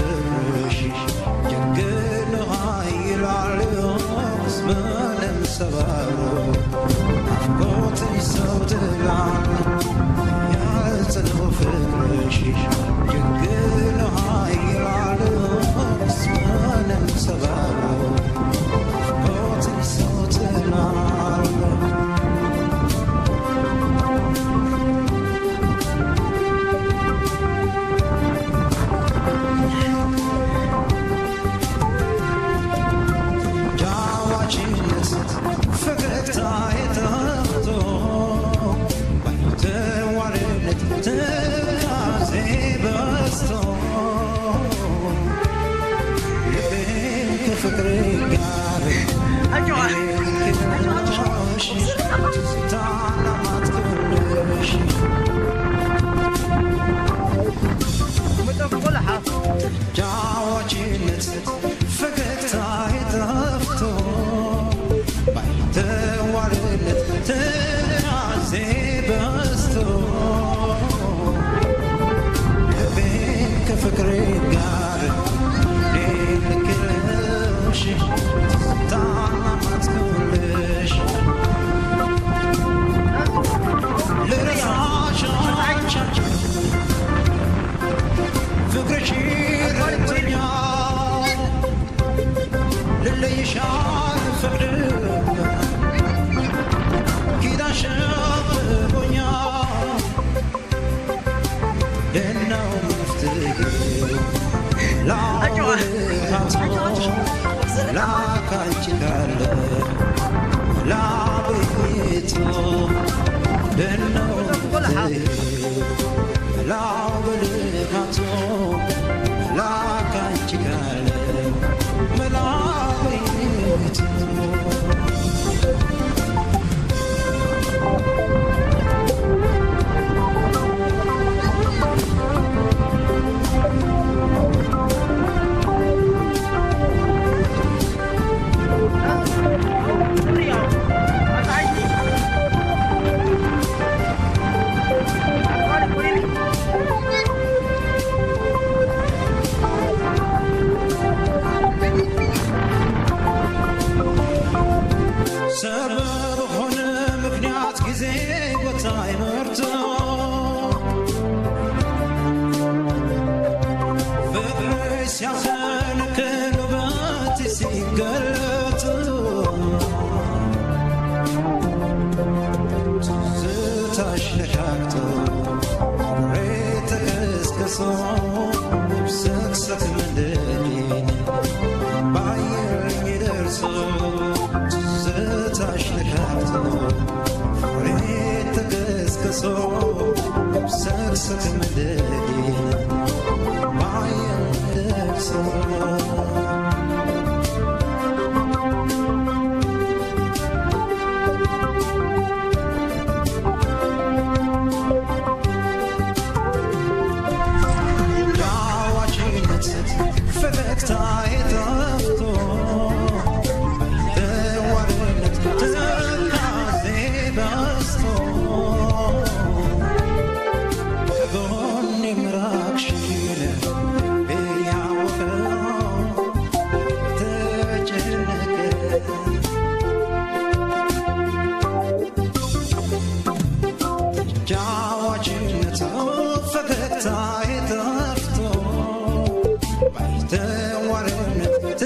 ፍቅርሽ ጀግኖ ኃይል አልዮስ ምንም ሰባብሮ ናፍቆትሽ ሰው ጥላ ያልጽነው ፍቅርሽ ጀግኖ ኃይል አልዮስ ምንም ሰባብሮ ናፍቆትሽ ሰው ጥላ ጃዋችነት ፈገግታ የጠፍቶ ባይተዋርነት ትካዜ በዝቶ ልቤን ከፍቅር ጋር ታናማት ክልሽ ጃዋችነት ፈገግታ የጠፍቶ ባይተዋርነት ትካዜ በዝቶ ልቤን ከፍቅር ጋር ልክልሽ ታናማት ክልሽ ልረሳሽ አልቻልኩም ፍቅርሽ ረድቶኛል ልለይሽ አልፈቅድም ኪዳንሽ አብቦኛል ደናው መፍትሄው ላውልሃቶ ላካንቺ ካለ ላቤቱ ደናው መፍትሄው ላውልሃቶ ላካንቺ ካለ መላቤቱ ሰበብ ሆነ ምክንያት ጊዜ ቦታ ይመርቶ ፍቅርሽ ሲያዘን ክን ውበት ሲገለጥ ትዝታሽ ነካክቶ ፍቅሬ ተቀስቅሶ ሰክሰክ መንደዴን ባየር የሚደርሶ ትዝታሽ ነካክቶ ፍቅሬ ተቀስቅሶ ሰክሰክ መንደዴን ባየር የሚደርሶ ዳዋችነት ፈገግታ የጠፍቶ ተዋርነት ትካዜ በዝቶ ከጎኔ ምራቅሽን ብያወቀው ተጨነቀ ጃዋችነት ፈገግታ የጠፍቶ ባይተዋርነት